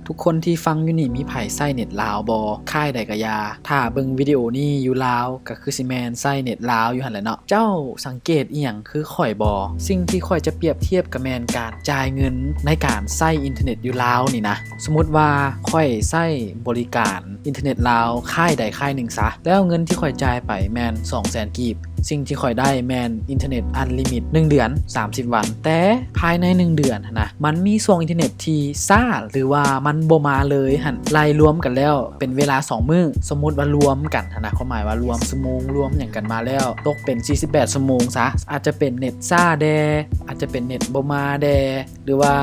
ທຸກຄົນທີ່ຟັງຢູ່ນີ້ມີໃຜໃຊ້ເນັດລາວບໍ່? ຄ້າຍໃດກະຢ່າ ຖ້າເບິ່ງວິດີໂອນີ້ຢູ່ລາວ ກະຄືຊິແມ່ນໃຊ້ເນັດລາວຢູ່ຫັ້ນແຫຼະເນາະ. ເຈົ້າສັງເກດອີ່ຫຍັງຄືຂ້ອຍບໍ່? ສິ່ງທີ່ຂ້ອຍຈະປຽບທຽບກະແມ່ນການຈ່າຍເງິນໃນການໃຊ້ອິນເຕີເນັດຢູ່ລາວນີ້ນະ. ສົມມຸດວ່າຂ້ອຍໃຊ້ບໍລິການອິນເຕີເນັດລາວຄ້າຍໃດຄ້າຍໜຶ່ງຊະ ແລ້ວເງິນທີ່ຂ້ອຍຈ່າຍໄປແມ່ນສອງແສນກີບ. ສິ່ງທີ່ຂ້ອຍໄດ້ແມ່ນອິນເຕີເນັດອັນລິມິດໜຶ່ງເດືອນ ສາມສິບວັນ ແຕ່ພາຍໃນໜຶ່ງເດືອນຫັ້ນນະ ມັນມີຊ່ວງອິນເຕີເນັດທີ່ຊ້າ ຫຼືວ່າມັນບໍ່ມາເລີຍຫັ້ນ ໄລ່ລວມກັນແລ້ວເປັນເວລາສອງມື້. ສົມມຸດວ່າລວມກັນຫັ້ນນະ ຄວາມໝາຍວ່າລວມຊົ່ວໂມງ ລວມຫຍັງກັນມາແລ້ວ ຕົກເປັນສີ່ສິບແປດຊົ່ວໂມງຊະ ອາດຈະເປັນເນັດຊ້າແດ່ ອາດຈະເປັນເນັດບໍ່ມາແດ່ ຫຼືວ່າ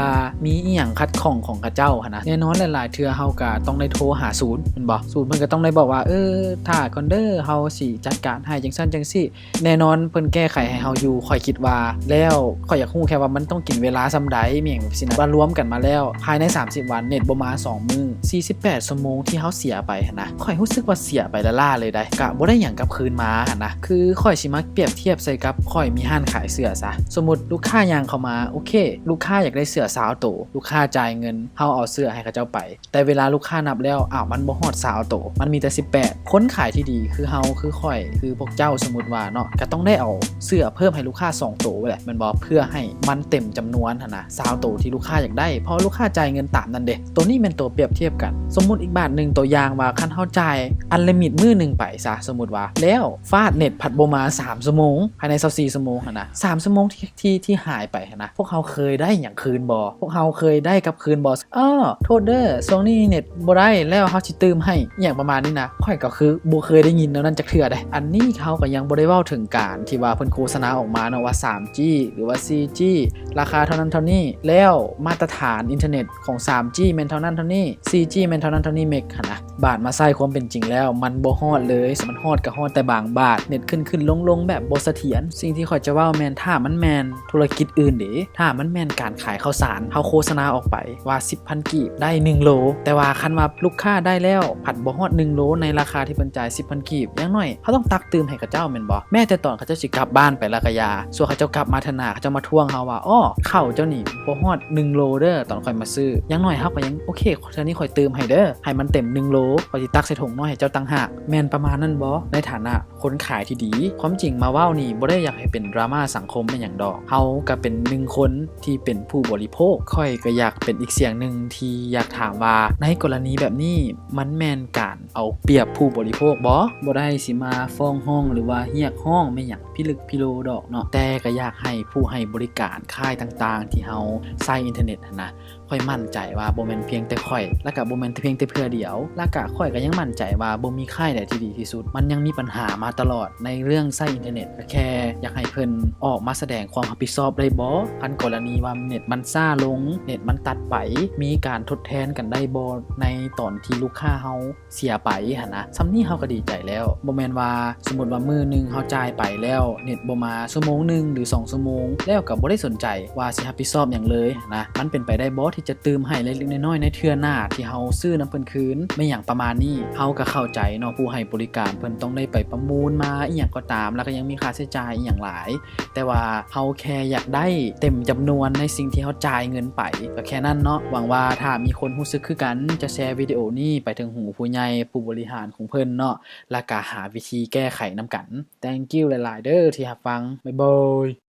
ມີອີ່ຫຍັງຂັດຂ້ອງຂອງເຂົາເຈົ້າຫັ້ນນະ. ແນ່ນອນແຫຼະ ຫຼາຍເທື່ອເຮົາກະຕ້ອງໄດ້ໂທຫາສູນແມ່ນບໍ່? ສູນເພິ່ນກະຕ້ອງໄດ້ບອກວ່າ ເອີ ຖ້າກ່ອນເດີ ເຮົາຊິຈັດການໃຫ້ ຈັ່ງຊັ້ນຈັ່ງຊີ້. ແນ່ນອນເພິ່ນແກ້ໄຂໃຫ້ເຮົາຢູ່ ຂ້ອຍຄິດວ່າ. ແລ້ວຂ້ອຍຢາກຮູ້ແຄ່ວ່າມັນຕ້ອງກິນເວລາສ່ຳໃດ ມີຫຍັງຊີ້ນະ. ວ່າລວມກັນມາແລ້ວ ພາຍໃນສາມສິບວັນ ເນັດບໍ່ມາສອງມື້ ສີ່ສິບແປດຊົ່ວໂມງທີ່ເຮົາເສຍໄປຫັ້ນນະ ຂ້ອຍຮູ້ສຶກວ່າເສຍໄປລ້າໆເລີຍໃດ໋ ກະບໍ່ໄດ້ຫຍັງກັບຄືນມາຫັ້ນນະ. ຄືຂ້ອຍຊິມາປຽບທຽບໃສ່ກັບຂ້ອຍມີຮ້ານຂາຍເສື້ອຊະ. ສົມມຸດລູກຄ້າຍ່າງເຂົ້າມາ ໂອເຄ ລູກຄ້າຢາກໄດ້ເສື້ອຊາວໂຕ ລູກຄ້າຈ່າຍເງິນ ເຮົາເອົາເສື້ອໃຫ້ເຂົາເຈົ້າໄປ ແຕ່ເວລາລູກຄ້ານັບແລ້ວ ອ້າວ ມັນບໍ່ຮອດຊາວໂຕ ມັນມີແຕ່ສິບແປດ. ຄົນຂາຍທີ່ດີຄືເຮົາ ຄືຂ້ອຍ ຄືພວກເຈົ້າ ສົມມຸດວ່າເນາະ ກະຕ້ອງໄດ້ເອົາເສື້ອເພີ່ມໃຫ້ລູກຄ້າສອງໂຕແຫຼະ ແມ່ນບໍ່? ເພື່ອໃຫ້ມັນເຕັມຈຳນວນຫັ້ນນະ ຊາວໂຕທີ່ລູກຄ້າຢາກໄດ້ ເພາະລູກຄ້າຈ່າຍເງິນຕາມນັ້ນເດ. ໂຕນີ້ແມ່ນໂຕປຽບທຽບກັນ. ສົມມຸດອີກບາດໜຶ່ງ ໂຕຢ່າງວ່າ ຄັນເຮົາຈ່າຍອັນລິມິດມື້ໜຶ່ງໄປຊະ ສົມມຸດວ່າ ແລ້ວຟາດເນັດພັດບໍ່ມາສາມຊົ່ວໂມງ ພາຍໃນຊາວສີ່ຊົ່ວໂມງຫັ້ນນະ ສາມຊົ່ວໂມງທີ່ ທີ່ ທີ່ຫາຍໄປຫັ້ນນະ ພວກເຮົາເຄີຍໄດ້ຫຍັງຄືນບໍ່? ພວກເຮົາເຄີຍໄດ້ກັບຄືນບໍ່? ເອີ ໂທດເດີ ຊ່ວງນີ້ເນັດບໍ່ໄດ້ແລ້ວ ເຮົາຊິຕື່ມໃຫ້ ອີ່ຫຍັງປະມານນີ້ນະ. ຂ້ອຍກະຄືບໍ່ເຄີຍໄດ້ຍິນແນວນັ້ນຈັກເທື່ອໃດ໋. ອັນນີ້ເຮົາກະຍັງບໍ່ໄດ້ເວົ້າເຖິງການທີ່ວ່າເພິ່ນໂຄສະນາອອກມາເນາະ ວ່າສາມຈີ ຫຼືວ່າສີ່ຈີ ລາຄາເທົ່ານັ້ນເທົ່ານີ້ ແລ້ວມາດຕະຖານອິນເຕີເນັດຂອງສາມຈີແມ່ນເທົ່ານັ້ນເທົ່ານີ້ ສີ່ຈີແມ່ນເທົ່ານັ້ນເທົ່ານີ້ເມັກຫັ້ນນະ. ບາດມາໃຊ້ຄວາມເປັນຈິງແລ້ວ ມັນບໍ່ຮອດເລີຍ ມັນຮອດກະຮອດແຕ່ບາງບາດ ເນັດຂຶ້ນໆລົງໆແບບບໍ່ສະຖຽນ. ສິ່ງທີ່ຂ້ອຍຈະເວົ້າແມ່ນ ຖ້າມັນແມ່ນທຸລະກິດອື່ນເດ ຖ້າມັນແມ່ນການຂາຍເຂົ້າສານ ເຮົາໂຄສະນາອອກໄປວ່າສິບພັນກີບໄດ້ໜຶ່ງໂລ ແຕ່ວ່າຄັນວ່າລູກຄ້າໄດ້ແລ້ວ ພັດບໍ່ຮອດໜຶ່ງໂລໃນລາຄາທີ່ເພິ່ນຈ່າຍສິບພັນກີບ ຢ່າງໜ້ອຍເຮົາຕ້ອງຕັກຕື່ມໃຫ້ເຂົາເຈົ້າແມ່ນບໍ່? ແມ້ແຕ່ຕອນເຂົາເຈົ້າຊິກັບບ້ານໄປແລ້ວກະຢ່າ ສ່ວນເຂົາເຈົ້າກັບມາເທື່ອໜ້າ ເຂົາເຈົ້າມາທວງເຮົາວ່າ ອໍ ເຂົ້າເຈົ້ານີ້ບໍ່ຮອດໜຶ່ງໂລເດີ ຕອນຂ້ອຍມາຊື້ ຢ່າງໜ້ອຍເຮົາກະຍັງໂອເຄ ເທື່ອນີ້ຂ້ອຍຕື່ມໃຫ້ເດີ ໃຫ້ມັນເຕັມໜຶ່ງໂລ ຂ້ອຍຊິຕັກໃສ່ຖົງນ້ອຍໃຫ້ເຈົ້າຕ່າງຫາກ. ແມ່ນປະມານນັ້ນບໍ່? ໃນຖານະຄົນຂາຍທີ່ດີ ຄວາມຈິງມາເວົ້ານີ້ບໍ່ໄດ້ຢາກໃຫ້ເປັນດຣາມາສັງຄົມອີ່ຫຍັງດອກ ເຮົາກະເປັນໜຶ່ງຄົນທີ່ເປັນຜູ້ບໍລິໂພກ ຂ້ອຍກະຢາກເປັນອີກສຽງໜຶ່ງທີ່ຢາກຖາມວ່າ ໃນກໍລະນີແບບນີ້ ມັນແມ່ນການເອົາປຽບຜູ້ບໍລິໂພກບໍ່? ບໍ່ໄດ້ຊິມາຟ້ອງຮ້ອງ ຫຼືວ່າຮຽກຮ້ອງແມ່ນຫຍັງພິລຶກພິໂລດອກເນາະ ແຕ່ກະຢາກໃຫ້ຜູ້ໃຫ້ບໍລິການຄ້າຍຕ່າງໆ ທີ່ເຮົາໃຊ້ອິນເຕີເນັດຫັ້ນນະ ຂ້ອຍໝັ້ນໃຈວ່າບໍ່ແມ່ນພຽງແຕ່ຂ້ອຍ ລະກະບໍ່ແມ່ນພຽງແຕ່ເທື່ອດຽວ ລະກະຂ້ອຍກະຍັງໝັ້ນໃຈວ່າບໍ່ມີຄ້າຍໃດທີ່ດີທີ່ສຸດ ມັນຍັງມີບັນຫາມາຕະຫຼອດໃນເລື່ອງໃຊ້ອິນເຕີເນັດ. ກະແຄ່ຢາກໃຫ້ເພິ່ນອອກມາສະແດງຄວາມຮັບຜິດຊອບໄດ້ບໍ່? ຄັນກໍລະນີວ່າເນັດມັນຊ້າລົງ ເນັດມັນຕັດໄປ ມີການທົດແທນກັນໄດ້ບໍ່ ໃນຕອນທີ່ລູກຄ້າເຮົາ ເສຍໄປຫັ້ນນະ ສ່ຳນີ້ເຮົາກະດີໃຈແລ້ວ. ບໍ່ແມ່ນວ່າ ສົມມຸດວ່າມື້ໜຶ່ງເຮົາຈ່າຍໄປແລ້ວ ເນັດບໍ່ມາຊົ່ວໂມງໜຶ່ງ ຫຼື ສອງຊົ່ວໂມງ ແລ້ວກະບໍ່ໄດ້ສົນໃຈວ່າຊິຮັບຜິດຊອບຫຍັງເລີຍຫັ້ນນະ. ມັນເປັນໄປໄດ້ບໍ່ທີ່ຈະຕື່ມໃຫ້ເລັກໆນ້ອຍໆ ໃນເທື່ອໜ້າທີ່ເຮົາຊື້ນຳເພິ່ນຄືນ ແມ່ນຫຍັງປະມານນີ້. ເຮົາກະເຂົ້າໃຈເນາະ ຜູ້ໃຫ້ບໍລິການເພິ່ນຕ້ອງໄດ້ໄປປະມູນມາອີ່ຫຍັງກໍຕາມ ລະກະຍັງມີຄ່າໃຊ້ຈ່າຍອີ່ຫຍັງຫຼາຍ ແຕ່ວ່າເຮົາແຄ່ຢາກໄດ້ເຕັມຈຳນວນໃນສິ່ງທີ່ເຮົາຈ່າຍເງິນໄປ ກະແຄ່ນັ້ນເນາະ. ຫວັງວ່າຖ້າມີຄົນຮູ້ສຶກຄືກັນ ຈະແຊວິດີໂອນີ້ໄປເຖິງຫູຜູ້ໃຫຍ່ ຜູ້ບໍລິຫານຂອງເພິ່ນເນາະ ລະກະຫາວິທີແກ້ໄຂນຳກັນ. Thank you ຫຼາຍໆເດີທີ່ຮັບຟັງ. ບາຍບາຍ.